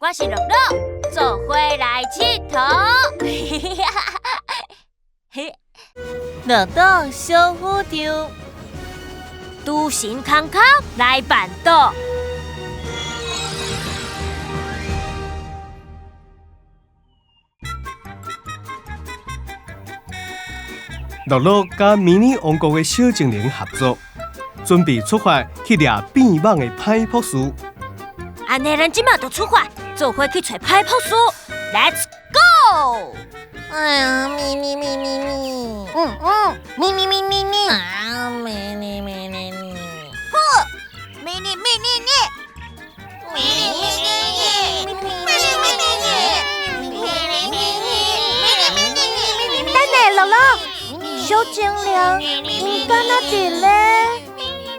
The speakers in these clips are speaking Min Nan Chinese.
我是樂樂，做伙來𨑨迌。樂樂小宇宙，賭神康康來辦桌。樂樂佮迷你王國的小精靈合作，準備出發去掠變蠓的歹博士。按呢，咱這馬就出發，做伙去揣歹博士。Let's go！哎呀，咪咪咪咪咪，嗯嗯，咪咪咪咪咪，啊，咪咪咪咪咪，好，咪咪咪咪咪，咪咪咪咪咪咪咪咪咪咪咪咪。等下，樂樂，小精靈𪜶敢若佇咧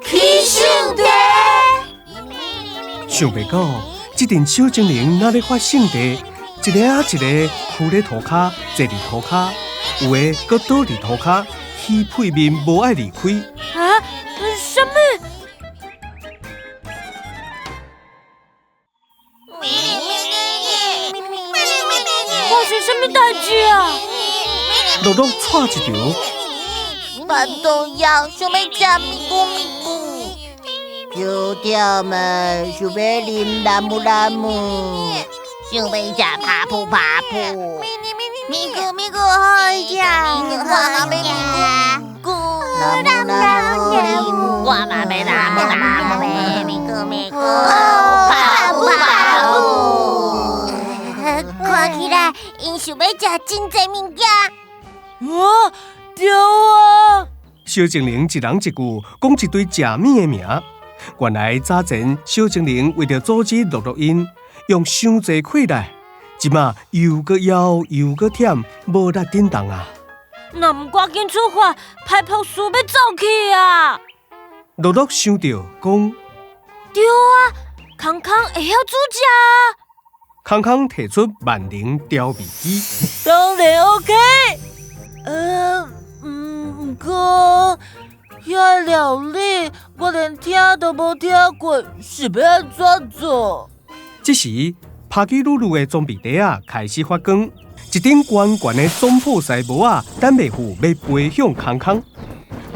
起聖地。想袂到，這陣小精靈若咧發聖地，一个仔一个跍咧塗跤，坐佇塗跤，有的閣倒佇塗跤，起屁面無愛離開。啊？啥物？發生啥物代誌啊？樂樂掣一趒，腹肚枵，想欲食咪咕咪咕。小忝的，想欲啉拉姆拉姆，想欲食帕噗帕噗，咪咕咪咕好食，我嘛欲咪咕咕，拉姆拉姆，我嘛欲拉姆拉姆，咪咕咪咕，帕噗帕噗。看起來𪜶想欲食真濟物件。啊，對啊！小精靈一人一句講一堆食物的名。原來早前小精靈為著阻止樂樂𪜶用傷濟氣力，這馬又閣枵又閣忝，無力振動啊！若毋趕緊出發，歹博士欲走去啊！樂樂想著講，對啊，康康會曉煮食啊！康康提出萬能調味機，當然 OK。毋過遐料理我連聽都無聽過，是欲按怎做？這時，帕基魯魯的裝備袋仔開始發光，一頂懸懸的總鋪師帽仔等袂赴欲飛向康康。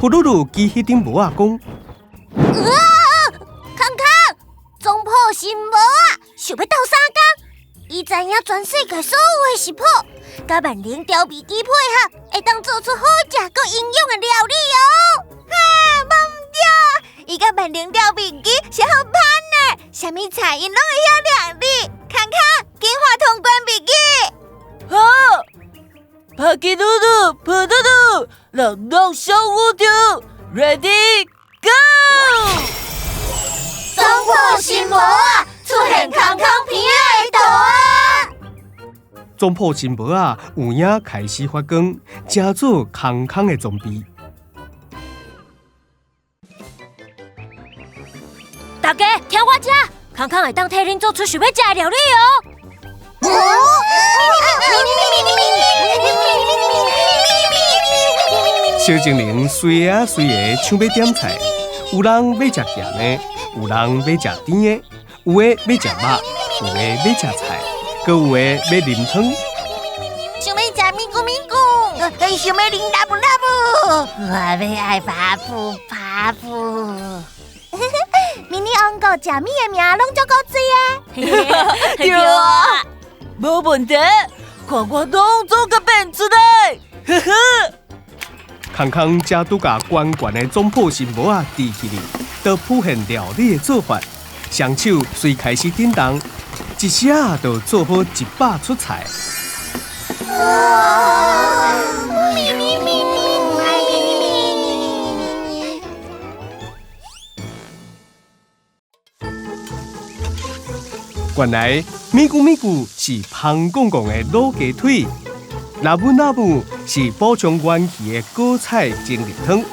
噗嚕嚕舉彼頂帽仔講：啊，康康，總鋪新帽仔想欲鬥相共？伊知影全世界所有的食譜，佮萬能調味機配合，會當做出好食閣營養的料理哦！哈，無毋對，伊佮萬能調味機是好 partner，啥物菜𪜶攏會曉料理。康康，緊畫通關筆記。好，帕基魯魯、噗嚕嚕，樂樂小宇宙，Ready Go！總鋪新帽仔出現康康鼻仔的圖案。總鋪新帽仔有影開始發光，成做康康的裝備。大家聽我這，康康會當替恁做出想欲食的料理哦。小精靈隨仔隨个搶欲點菜，有人欲食鹹的，有人欲食甜的，有的欲食肉，有的欲食菜，閣有的欲啉湯。想欲食咪咕咪咕，想欲啉拉布拉布，我欲愛帕噗帕噗。迷你王國食物的名攏足古錐的。對啊，無問題，看我攏總共變出來，呵呵。康康才拄共懸懸的總鋪新帽仔戴起哩，就浮現料理的做法，雙手隨開始振動，一下就做好100出菜。哇！咪咪咪咪咪！原來咪咕咪咕是芳公公的滷雞腿，拉姆拉姆是補充元氣的果菜精力湯，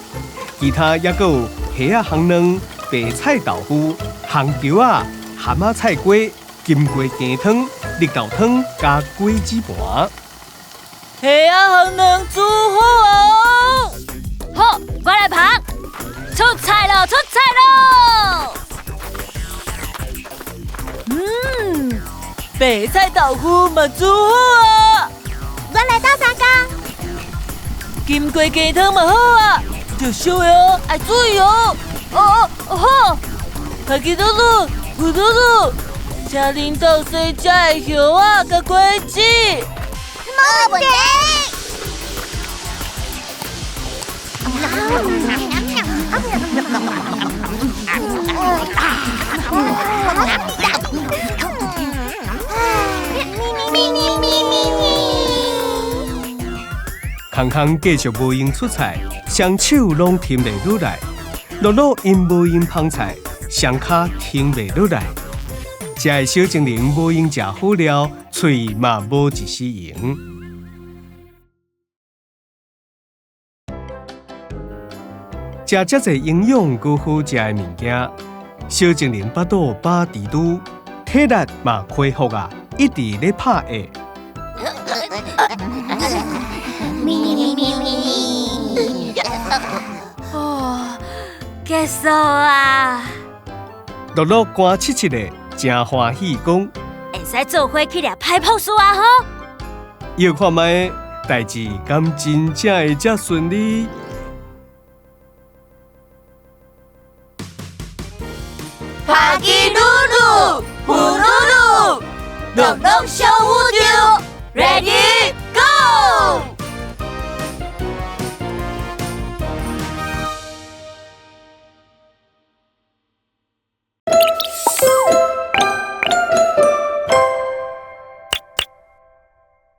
其他猶閣有蝦仔烘卵、白菜豆腐、烘球仔、蚶仔菜粿、金瓜羹湯、綠豆湯佮果子盤。蝦仔烘卵煮好啊！好，我來捧，出菜囉，出菜囉！白白菜豆腐嘛煮好啊！我來鬥相共。金瓜雞湯嘛好啊，著燒的哦，愛注意哦。哦哦好。帕基魯魯、噗嚕嚕，請恁鬥洗遮的葉仔佮果子。無問題。康康繼續無閒出菜，雙手攏停袂落來。樂樂𪜶無閒捧菜，雙跤停袂落來。遮个小精靈無閒食好料，喙嘛無一絲閒。食遮濟營養閣好食的物件，小精靈腹肚飽豬豬，體力嘛恢復啊，一直咧拍下。哦，結束啊！樂樂寒漆漆的，誠歡喜講，會使做伙去掠歹破事啊！吼，臆看覓，代誌敢真正會遮順利？帕基魯魯，噗嚕嚕，樂樂小宇宙，Ready？